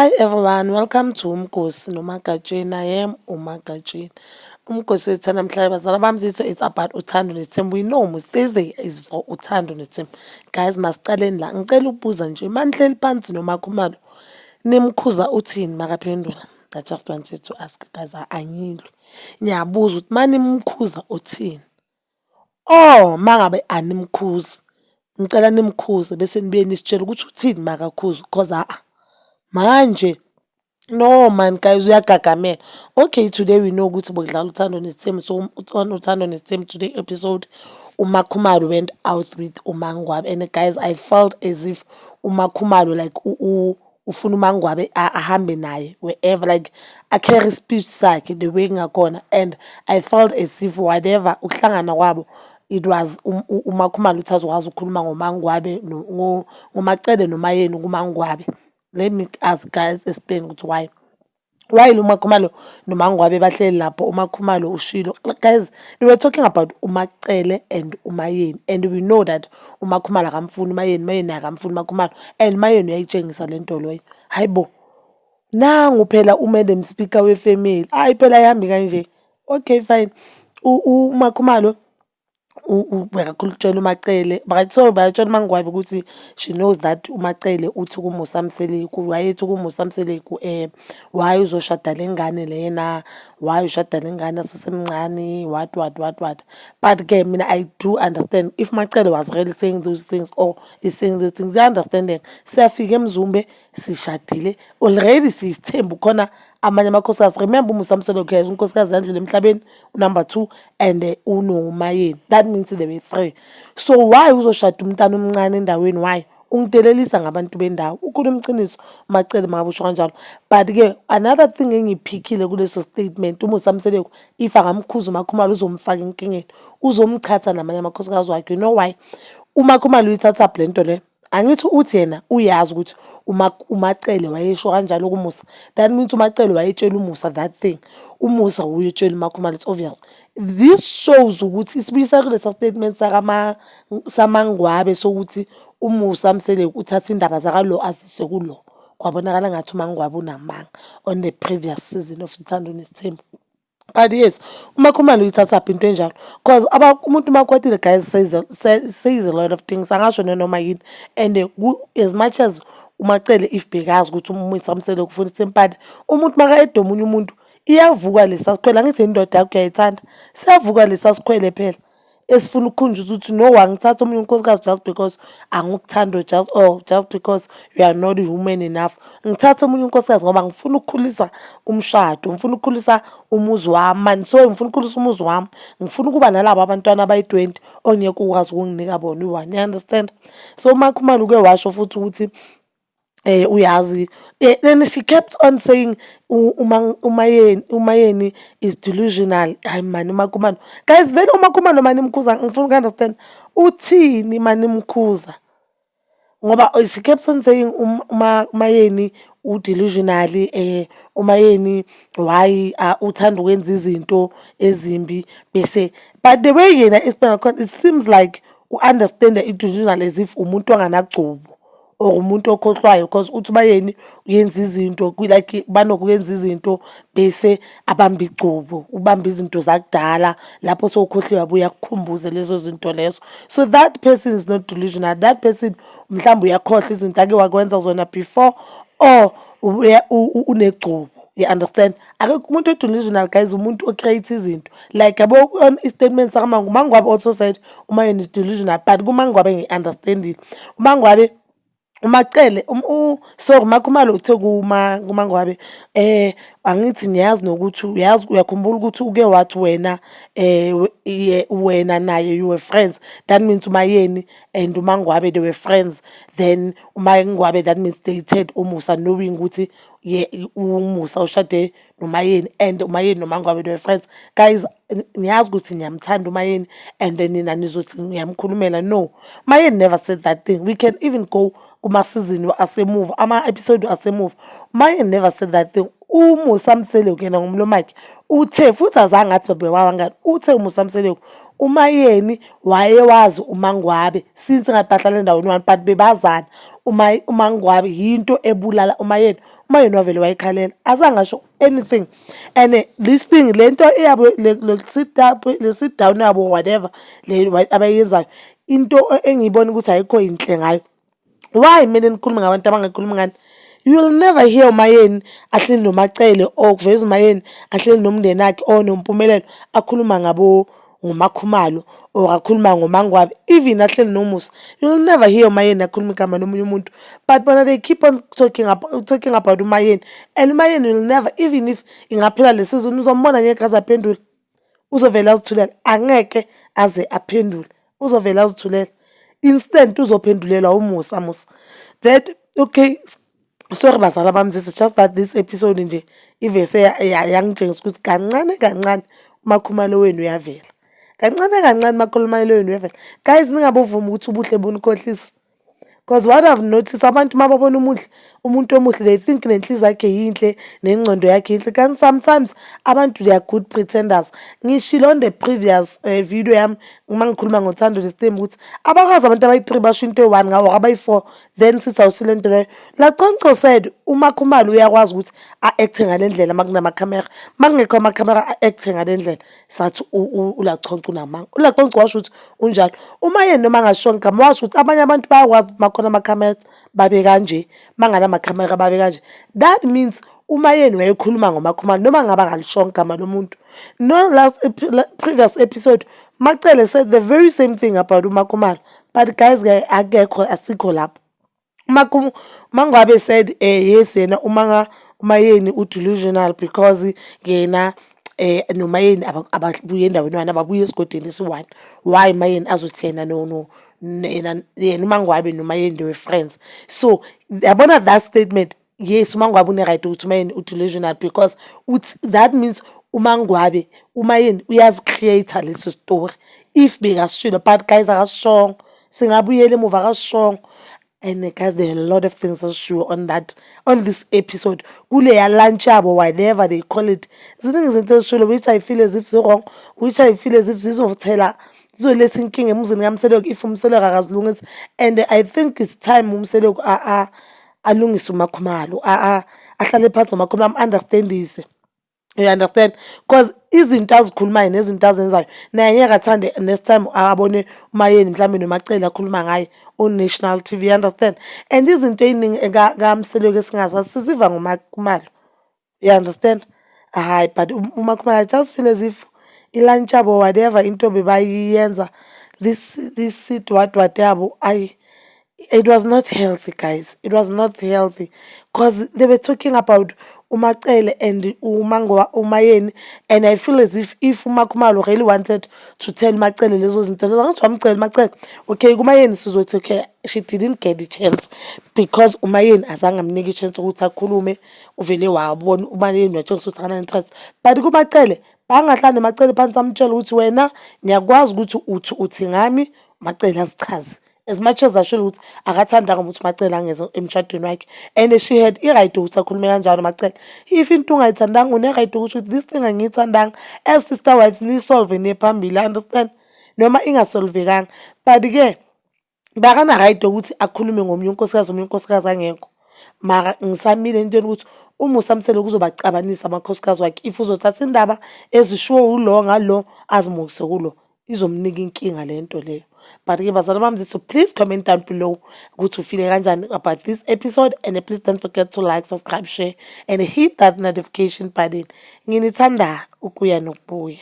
Hi everyone, welcome to Umgosi noMagatsheni. I am uMagatsheni. Umgosi wethu namhlanje, bazala bami, sithi it's about uthando nesithembu. We know Thursday is for uthando nesithembu. Guys, masicaleni la. Ngicela ukubuza nje, manihleli phansi noMakhumalo, nimkhuza uthini makaphendula? I just wanted to ask, guys, angilwi. Ngiyabuza ukuthi manimkhuza uthini? Oh, mangabe animkhuzi, ngicela nimkhuze bese nibuye nisitshele ukuthi uthini makakhuzwa, 'cause a manje no man, guys, uyagagamela. Okay, today we know ukuthi bekudlala uthando nesithembu, so on uthando nesithembu today episode, uMakhumalo went out with uMangwabe, and guys, I felt as if uMakhumalo like ufuna uMangwabe ahambe naye wherever, like a-carry speech sakhe the way ngakhona, and I felt as if whatever ukuhlangana kwabo, it was uMakhumalo uthi azokwazi ukukhuluma ngoMangwabe, ngoMacele noMayeni kuMangwabe. Let me ask, guys, explain ukuthi why. While uMakhumalo noMangwabe bahleli lapho, uMakhumalo ushilo, guys, they were talking about uMacele and uMayeni, and we know that uMakhumalo akamfuni uMayeni, uMayeni akamfuni uMakhumalo, and uMayeni uyayitshengisa le nto leyo. Hayi bo, nangu phela u-Madam Speaker we-family, hayi phela ayihambi kanje. Okay, fine. UMakhumalo bekakhulutshela uMacele, so bayatshela uMangwabe ukuthi she knows that uMacele uthi kuMusa Mseleku, wayethi kuMusa Mseleku, why uzoshada le ngane lena, why ushada le ngane asesemncane, what what what what. But-ke mina I do understand if Macele was really saying those things or is saying those things, ziya-understandeka. Siyafika eMzumbe sishadile already, siyisithembu, khona amanye amakhosikazi. Remember, uMusa Mseleku has unkosikazi yandlula emhlabeni, number two, and unoMayeni. That means there were three. So why uzoshada umntana omncane endaweni? Why? Ungidelelisa ngabantu bendawo. Ukhuluma iqiniso uMacele uma ngabe usho kanjalo. But-ke another thing engiyiphikhile kuleso statement, uMusa Mseleku if angamkhuza uMakhumalo uzomfaka enkingeni, uzomchatha namanye amakhosikazi wakhe. You know why? UMakhumalo uyithathaphi le nto le? Angithi uthi yena uyazi ukuthi uMacele wayesho kanjalo kuMusa. That means uMacele wayetshela uMusa that thing. UMusa uyetshela uMakhumalo, it's obvious. This shows ukuthi isibuyisa kulesa statement saMangwabe sokuthi uMusa Mseleku uthatha indaba zakalo azise kulo. Kwabonakala ngathi uMangwabe unamanga on the previous season of Uthando Nesithembu. But yes, uMakhumalo uyithathaphi into enjalo? 'Cause umuntu makwatile, guys, says a lot of things, angasho nanoma yini. And as much as uMacele if bekazi ukuthi uMusa Mseleku ufuna isithembu, but umuntu maka-add omunye umuntu iyavuka lesa sikhwele. Angithi indoda yakho uyayithanda, siyavuka lesa sikhwele phela esifuna ukukhunjuzwa ukuthi no, angithatha omunye unkosikazi just because angikuthandi, just or just because you are not human enough. Ngithatha omunye unkosikazi ngoba ngifuna ukukhulisa umshado, ngifuna ukukhulisa umuzi wami mani, so ngifuna ukukhulisa umuzi wami, ngifuna ukuba nalaba abantwana abayi-20 ongeke ukwazi ukunginika bona uyi-one, you understand? So uMakhumalo uke washo futhi ukuthi uyazi, then she kept on saying uMayeni is delusional. Hayi mani, uMakhumalo, guys, vele uMakhumalo manimkhuza, ngifuna uku-understand uthini manimkhuza, ngoba she kept on saying uMayeni u-delusional, uMayeni why uthanda ukwenza izinto ezimbi bese, but the way yena explain ngakhona, it seems like u-understand i-delusional as if umuntu onganagcobo or umuntu okhohlwayo, 'cause uthi uMayeni uyenza izinto like banokuyenza izinto bese abambe igcobo, ubambe izinto zakudala lapho sowukhohliwe, abuye akukhumbuze lezo zinto lezo. So that person is not delusional. That person mhlawumbe uyakhohlwa izinto ake wakwenza zona before or unegcobo, you understand? Akekho umuntu o-delusional, guys, umuntu o-create izinto like yabo on i-statement sakaMangwabe also said uMayeni is delusional, but kuMangwabe ngi-understand-ile. UMangwabe, uMacele, sorry, uMakhumalo uthe kuMangwabe, angithi ngiyazi nokuthi uyazi, uyakhumbula ukuthi uke wathi wena wena naye you were friends. That means uMayeni and uMangwabe, they were friends. Then uMangwabe, that means dated uMusa knowing ukuthi uMusa ushade noMayeni, and uMayeni noMangwabe, they were friends. Guys, ngiyazi ukuthi ngiyamthanda uMayeni and then nina nizothi ngiyamkhulumela. No, Mayeni never said that thing. We can even go kuma-season asemuva, ama-episode asemuva. Mayeni never said that thing. UMusa Mseleku yena ngomlomo wakhe uthe, futhi azange athi babewabangani, uthe uMusa Mseleku uMayeni wayewazi uMangwabe since ngathi bahlala endaweni one, but bebazana. UMangwabe yinto ebulala uMayeni. UMayeni wavele wayikhalela, azange asho anything. And this thing, le nto eyabo, le sit up, le sit down yabo, whatever le abayenzayo, into engiyibona ukuthi ayikho yinhle ngayo. Why kumele nikhulume ngabantu abangakhulumi ngani? You will never hear uMayeni ahleli noMacele or kuveza uMayeni ahleli nomndeni wakhe or noMpumelelo akhuluma ngabo, ngoMakhumalo, or akhuluma ngoMangwabe, even ahleli noMusa. You will never hear uMayeni akhuluma igama lomunye umuntu, but bona they keep on talking about uMayeni, and uMayeni will never, even if ingaphela le season, uzombona ngeke aze aphendule, uzovele azithulela, angeke aze aphendule, uzovele azithulela. Instant uzophendulelwa uMusa Musa that. Okay, sorry bazala bami, it's just that this episode nje ivese yangitshengisa ukuthi kancane kancane uMakhumalo wenu uyavela, kancane kancane uMakhumalo wenu uyavela. Guys, ningabovuma ukuthi ubuhle bunikhohlisa, because what I've noticed, abantu uma babona umuhle, umuntu omuhle, they think nenhliziyo yakhe yinhle, nengqondo yakhe yinhle, kanti sometimes abantu, they are good pretenders. Ngishilo on the previous video yami uma ngikhuluma ngoThando Nesithembu ukuthi abakwazi abantu abayi-three basho into eyi-one ngawo, abayi-four, then sithi awusile nto leyo. LaConco said uMakhumalo uyakwazi ukuthi a-act-e ngale ndlela uma kunamakhamera, uma kungekho amakhamera a-act-e ngale ndlela. Sathi uLaConco unamanga. ULaConco washo ukuthi unjalo uMayeni, noma angashongo igama, washo ukuthi abanye abantu bayakwazi uma khona amakhamera babe kanje, mangenamakhamera babe kanje. That means uMayeni wayekhuluma ngoMakhumalo noma ngabe angalishongo igama lomuntu. No, last previous episode Macele said the very same thing about uMakhumalo, but guys, akekho, asikho lapho. MaNgwabe said yes, yena uma uMayeni u-delusional because yena noMayeni ababuye endaweni one, ababuye esigodini esi-one. Why Mayeni azothi yena no yena uMangwabe noMayeni, they were friends? So yabona that statement, yes, uMangwabe une-right ukuthi uMayeni u-delusional, because uthi that means uMangwabe, uMayeni uyazi-create-a leso story if bekasishilo. But guys, akasishongo, singabuyela emuva, akasishongo. And guys, there are a lot of things azishiwo on this episode, kuleya lunch yabo, whatever they call it. Ziningi izinto ezishilo which I feel as if zi-wrong, which I feel as if zizothela, zizoletha inkinga emzini kaMseleku if uMseleku akazilungisi. And I think it's time uMseleku alungise uMakhumalo, ahlale phansi noMakhumalo, amu-understand-ise, you understand? Because izinto azikhulumayo nezinto azenzayo, naye ngeke athande next time abone uMayeni mhlawumbe noMacele akhuluma ngaye on national TV, you understand? And izinto ey'ningi kaMseleku esingazazi siziva ngoMakhumalo, you understand? Hhayi, but uMakhumalo, I just feel as if i-lunch yabo, whatever into bebayenza, this sit what yabo, ayi, it was not healthy, guys. It was not healthy because they were talking about uMacele and uMayeni, and I feel as if uMakhumalo really wanted to tell Macele lezo zinto lezo, angithi wamcela uMacele. Okay, kuMayeni sizothi okay, she didn't get the chance because uMayeni azange amnike i-chance ukuthi akhulume, uvele wabona uMayeni watshengisa ukuthi akana-interest. But kuMacele, bangahlali noMacele phansi amtshele ukuthi wena ngiyakwazi ukuthi uthi ngami, uMacele azichaze, as much as ashilo ukuthi akathandanga ukuthi uMacele angeze emshadweni wakhe, and she had i-right ukuthi akhulume kanjalo uMacele. If into ungayithandanga, une-right ukuthi this thing angiyithandanga, as sister wives niyi-solve niye phambili, understand? Noma ingasolvekanga, but-ke bakana-right ukuthi akhulume ngomunye unkosikazi, omunye unkosikazi angekho. Mara ngisamile entweni ukuthi uMusa Mseleku uzobacabanisa amakhosikazi wakhe if uzothatha indaba ezishiwo ulo ngalo azimukise kulo, izomnika inkinga le nto leyo. But-ke bazali bami, so please comment down below ukuthi ufile kanjani about this episode, and please don't forget to like, subscribe, share and hit that notification button. Nginithanda ukuya nokubuya.